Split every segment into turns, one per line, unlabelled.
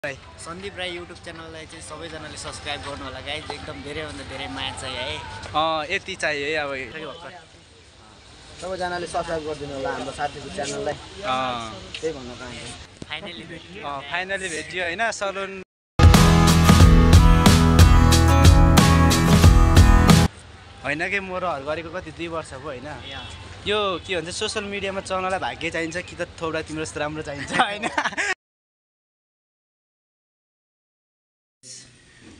Sandeep Rai YouTube च्यानललाई चाहिँ सबैजनाले सब्स्क्राइब गर्नु होला गाइज एकदम धेरैभन्दा धेरै माया छ है
यति चाहियो है अब
सबैजनाले सब्स्क्राइब गरिदिनु होला हाम्रो साथीको च्यानललाई त्यही भन्न चाहन्छु
फाइनली भेट्यो
फाइनली भेट्यो हैन सलुन हैन के म रहर गरेको कति 2 वर्ष भयो हैन यो के भन्छ सोशल मिडियामा चल्नलाई भाग्य चाहिन्छ कि त थोडा तिम्रो जस्तो राम्रो चाहिन्छ हैन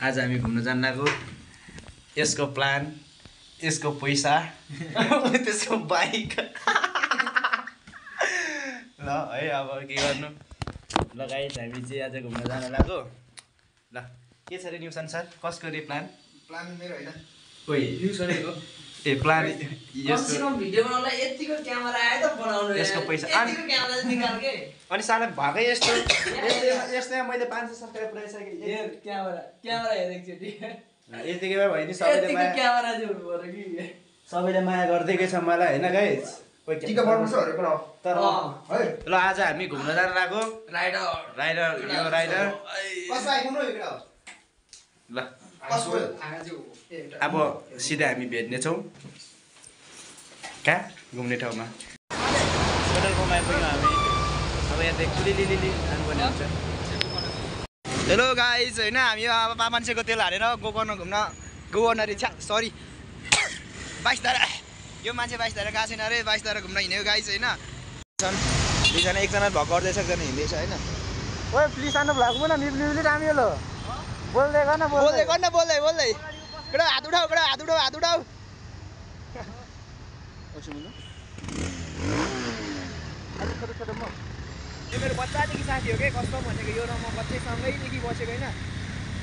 आज हामी घुम्न जान लागेको यसको प्लान यसको पैसा त्यसको बाइक ल है अब के गर्नु ल गाइस हामी चाहिँ आज घुम्न जान लागेको ल के छ रे न्यू संसार कसको रे प्लान
मेरो हैन
कोही युज गरेको ए प्लान
यसको भिडियो बनाउनलाई यतिको क्यामेरा आयो त बनाउनु
यसको पैसा
यतिको क्यामेरा निकाल के
अनि साला भागै यस्तो मैले 500 सब्स्क्राइब पुराइसके
ए क्यामेरा हेर एकचोटी
यतिकै भयो नि सबैले
यतिको क्यामेरा जोड्नु पर्यो कि
सबैले माया गर्दैकै छ मलाई हैन गाइस
टिका बनाउनु छ हरे
तर है ल आज हामी घुम्न जान लागेको राइडर
कसो आइपुग्नु इकडा
ल अब सिधै हामी भेट्ने छौं कहाँ घुम्ने ठाउँमा पेट्रोलपम्पमा आइपुग्यौँ हामी अब यहाँ देख लिली जानुपर्ने हुन्छ हेलो गाइज हैन हामी अब मान्छेको तेल हालेर गोकर्न रे सरी 22 धारा यो मान्छे 22 धारा गएको छैन अरे 22 धारा घुम्न हिँड्यो गाइज हैन दुईजना एकजना भग गर्दैछ एकजना हिँड्दैछ हैन ओए प्लिज आउनु भ्लगमा न निब्ली राम्रो ल बोल्दै गर्न बोल्दै कडा हात उठाऊ ओछु मुनो अलि छोटो म यो मेरो बच्चादेखि साथी हो के कस्तो भनेको यो र म बच्चैसँगै देखि बसेको हैन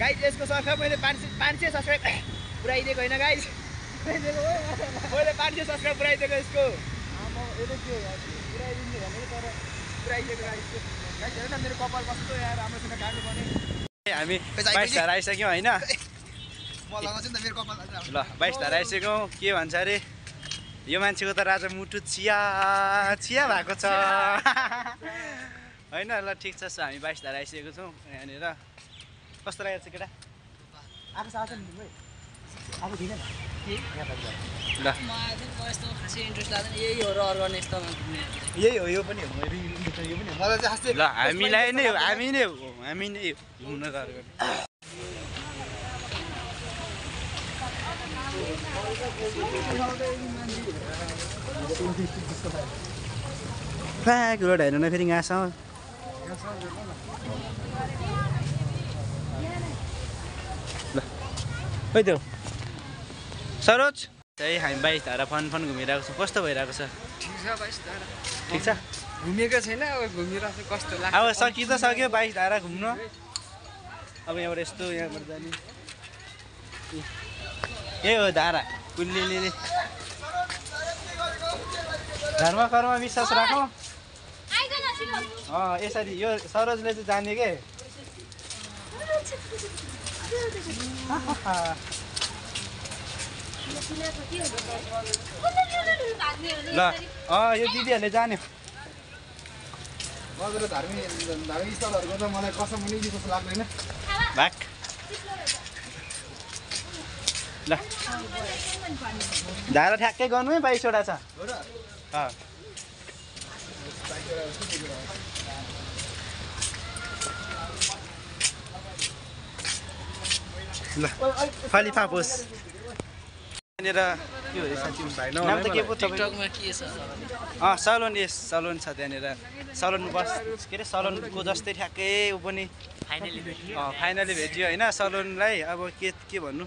गाइस यसको सब्स्क्राइब मैले 500 सब्स्क्राइब पुराइदिएको हैन गाइस मैले 500 सब्स्क्राइब पुराइदिएको यसको म यसले के पुराइदिनु भनेको तर पुराइदिएको गाइस हेर्न मेरो कपाल कस्तो यार राम्रोसँग काट्नु पर्ने हामी 22 धारा आइसक्यौँ हैन म लगाउँछु नि त मेरो कपाल ल 22 धारा आइसक्यौँ के भन्छ अरे यो मान्छेको त राजा मुटु चिया भएको छ हैन ल ठिक छ हामी 22 धारा आइसकेको छौँ यहाँनिर कस्तो लागेको छ केटा आएको छ नि तिम्रो आएको थिएन के ल
खासै इन्ट्रेस्ट लाग्दैन यही हो र अरु गर्ने यस्तो घुम्ने
यही हो यो पनि हो मलाई चाहिँ खासै ल हामी नै घुम्न गएको फ्याक रोड हेर्नु न फेरि यहाँसम्म ल खोइ त्यो सरोज त्यही हामी 22 धारा फन घुमिरहेको छौँ कस्तो भइरहेको छ ठिक छ
घुमेको छैन अब घुमिरहेको कस्तो लाग्छ
अब सकि त सक्यो 22 धारा घुम्न अब यहाँबाट यस्तो यहाँबाट जाने ए हो धारा कुल्लीले धर्मकर्म विश्वास राखौँ यसरी यो सरोजले चाहिँ जाने के ल यो दिदीहरूले जान्यो
धार्मिक स्थलहरूको त मलाई कसम पनि जस्तो लाग्दैन
भाग ल धारा ठ्याक्कै गर्नु है 22 वटा छ ल फाली फापोस यहाँनिर के हो साथी नाम त के पो
टिकटकमा के छ
सलुन छ त्यहाँनिर सलुन बस के अरे सलुनको जस्तै ठ्याक्कै ऊ पनि
फाइनली भेट्यो
फाइनली भेट्यो हैन सलुनलाई अब के भन्नु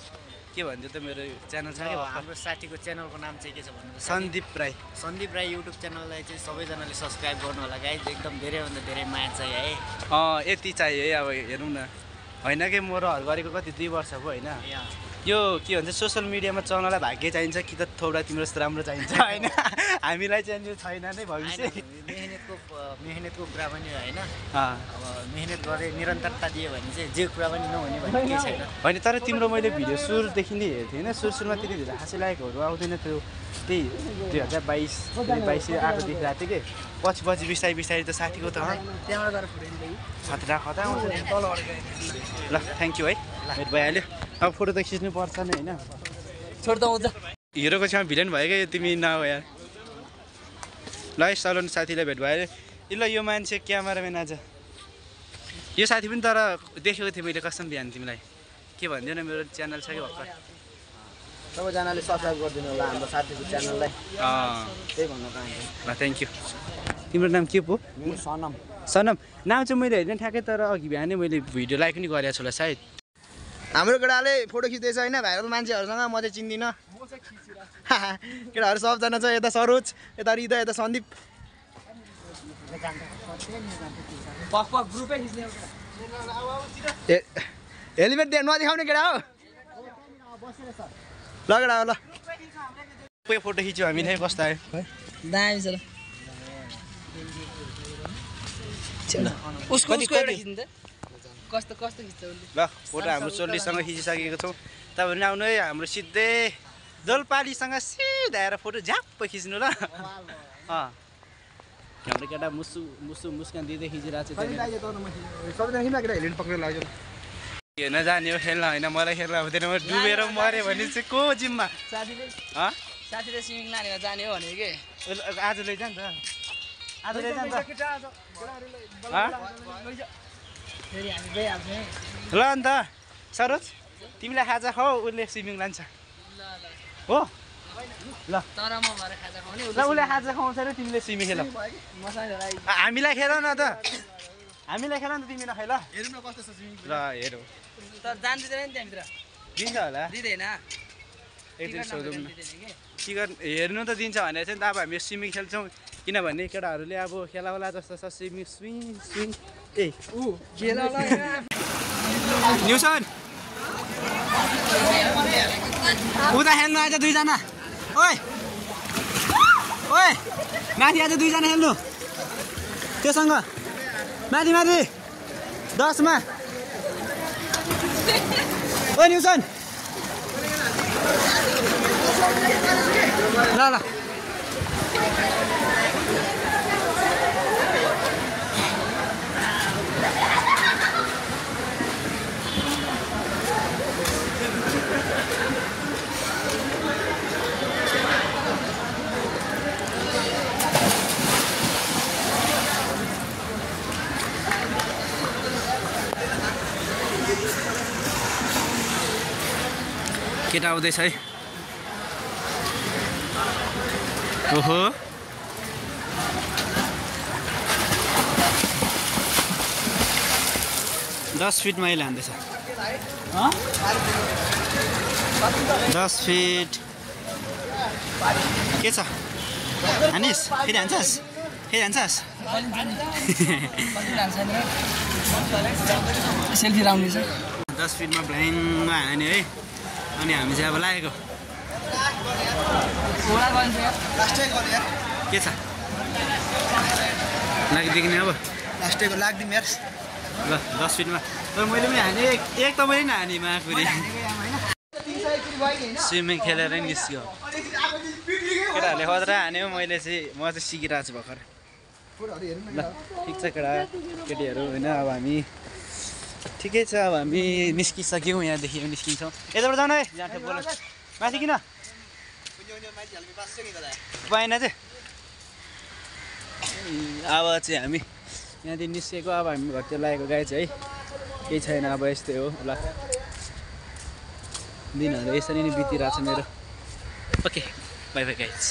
के भन्थ्यो त मेरो च्यानल छ के
हाम्रो साथीको च्यानलको नाम चाहिँ के छ भन्नु
सन्दीप राई
युट्युब च्यानललाई चाहिँ सबैजनाले सब्स्क्राइब गर्नु होला गाइज एकदम धेरैभन्दा धेरै माया छ है
यति चाहियो है अब हेरौँ न हैन के म रहर गरेको कति 2 वर्ष भयो हैन यो के भन्छ सोशल मिडियामा चल्नलाई भाग्य चाहिन्छ कि त थोडा तिम्रो जस्तो राम्रो चाहिन्छ हैन हामीलाई चाहिँ छैन नै भविष्य
मेहनतको मेहनतको कुरा पनि होइन।
अँ
अब मेहनत गरे निरन्तरता दियो भने चाहिँ जे कुरा पनि नहुने भन्ने केही छैन।
होइन तर तिम्रो मैले भिडियो सुरुदेखि नै हेर्थेँ होइन। सुरुमा त्यति धेरै हाँसी लागेकोहरू आउँदैन थियो। त्यही 2022 आएको देखिरहेको थिएँ कि पछि बिस्तारै त साथीको त
त्यहाँबाट गएर फोटो खिच्दै
खतरा आउँछ ल थ्याङ्क यू है भेट भइहाल्यो। अब फोटो त खिच्नु पर्छ नि होइन।
छोड त आउँछ
हिरोको छेउमा भिलेन भयो क्या तिमी नहो यार। ल है सलोन साथीलाई भेट भइहाल्यो। ल यो मान्छे क्यामेराम्यान आज यो साथी पनि तर देखेको थिएँ मैले कसम बिहान तिमीलाई के भनिदियो न मेरो च्यानल छ कि भर्खर
सबैजनाले सब्सक्राइब गरिदिनु होला हाम्रो साथीको च्यानललाई। त्यही भन्न चाहन्छु।
ल थ्याङ्क यू। तिम्रो नाम के पो?
सनम।
सनम नाम चाहिँ मैले हेर्ने ठ्याक्कै तर अघि बिहानै मैले भिडियो लाइक पनि गरेको छु होला सायद।
हाम्रो केटाले फोटो खिच्दैछ होइन भाइरल मान्छेहरूसँग म चाहिँ चिन्दिनँ केटाहरू सबजना छ यता सरोज यता हृदय यता सन्दीप हेलमेट नदेखाउने केटा हो ल केटा हो ल
फोटो खिच्यो हामीले कस्तो आयो
दामी छ ल उसको एउटा खिच्नु त कस्तो खिच्छ उसले
ल फोटो हाम्रो चोल्लीसँग खिचिसकेको छौँ। तपाईँहरू आउनु है हाम्रो सिधै जोलपालीसँग सिधा आएर फोटो झ्याप्प खिच्नु ल। हाम्रो केटा मुस्कान दिँदै खिचिरहेको छ। हेर्न जाने हो खेल्न होइन मलाई खेल्न हुँदैन म डुबेर मऱ्यो भने चाहिँ को जिम्मा
साथीले स्विमिङ नानीमा जाने हो भने कि
आज लैजान्छ आज लैजान्छ ल अन्त सरोज तिमीलाई खाजा खाऊ उसले स्विमिङ लान्छ हो ल
तर म भएर खाजा खाउने
ल उसले खाजा खुवाउँछ र तिमीले स्विमिङ खेल हामीलाई खेल न त हामीलाई खेल न त तिमी नखेल
हेरौँ न कस्तो छ स्विमिङ
ल हेरौँ
तर जान दिँदैन नि त्यहाँभित्र
दिन्छ होला
दिँदैन
एकदिन सोधौँ न टिकट हेर्नु त दिन्छ भनेर चाहिँ त अब हामी स्विमिङ खेल्छौँ किनभने केटाहरूले अब खेलाउला जस्तो छ स्विङ ए न्युसन
उता खेल्नु आज दुईजना ओइ ओइ माथि आज दुईजना खेल्नु त्योसँग माथि 10मा ओ न्युसन ल ल
केटा आउँदैछ है ओहो 10 फिट माइल हान्दैछ 10 फिट के छ हानिस फेरि हान्छस्
सेल्फी राउन्ड छ
10 फिटमा ब्ल्याङमा हाने है अनि हामी चाहिँ अब लागेको के छ लाग्दिने अब
लास्टैको लाग्दिउँ यार
ल 10 फिटमा तर मैले पनि हाने एक त मैले हाने माकुरी स्विमिङ खेलेर निस्क्यो केटाहरूले खतरा हान्यो म चाहिँ सिकिरहेको छु भर्खर ल ठिक छ केटीहरू होइन अब हामी ठिकै छ अब हामी निस्किसक्यौँ यहाँदेखि निस्किन्छौँ यताबाट जाउँ है जहाँ बोल माथि किन पाएन चाहिँ अब चाहिँ हामी यहाँदेखि निस्केको अब हामी घरतिर लागेको गाई चाहिँ है केही छैन अब यस्तै हो ल दिनहरू यसरी नै बितिरहेको छ मेरो ओके बाई बाई गाइज